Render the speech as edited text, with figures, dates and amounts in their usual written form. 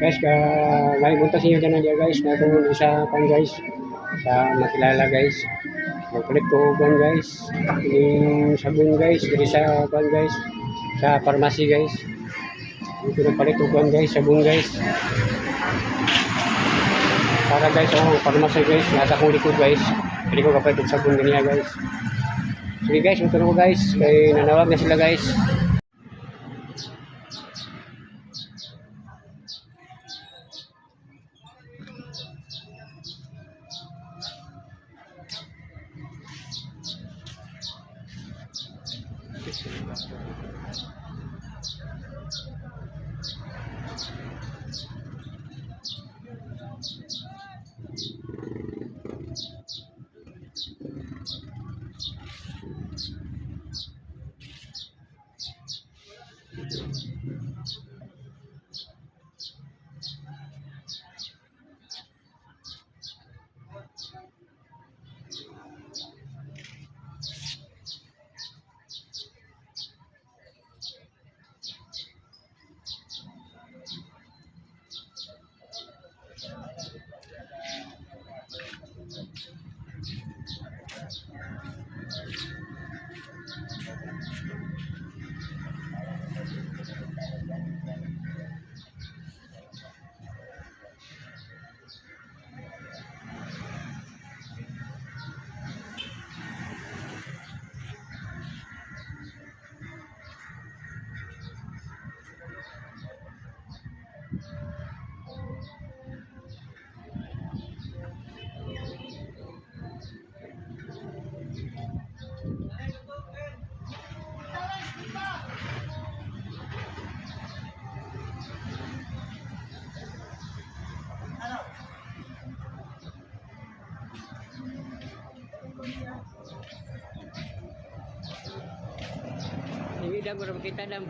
Guys, ka may punta sa inyo tanan diya, guys, na akong isa pan, guys, sa makilala, guys. Nagpalit ko og kuan, guys. Ining sabon, guys, diri sa kuan, guys, sa pharmacy, guys. Dito nagpalit og kuan, guys, sabon, guys. Para, guys, oh, pharmacy, guys, nasa akong likod, guys. Dili ko kapalit og sabon ganiya, guys. Sige, guys, motor ko, guys, kay nanawag na sila, guys. Hindi dam, para makita dam.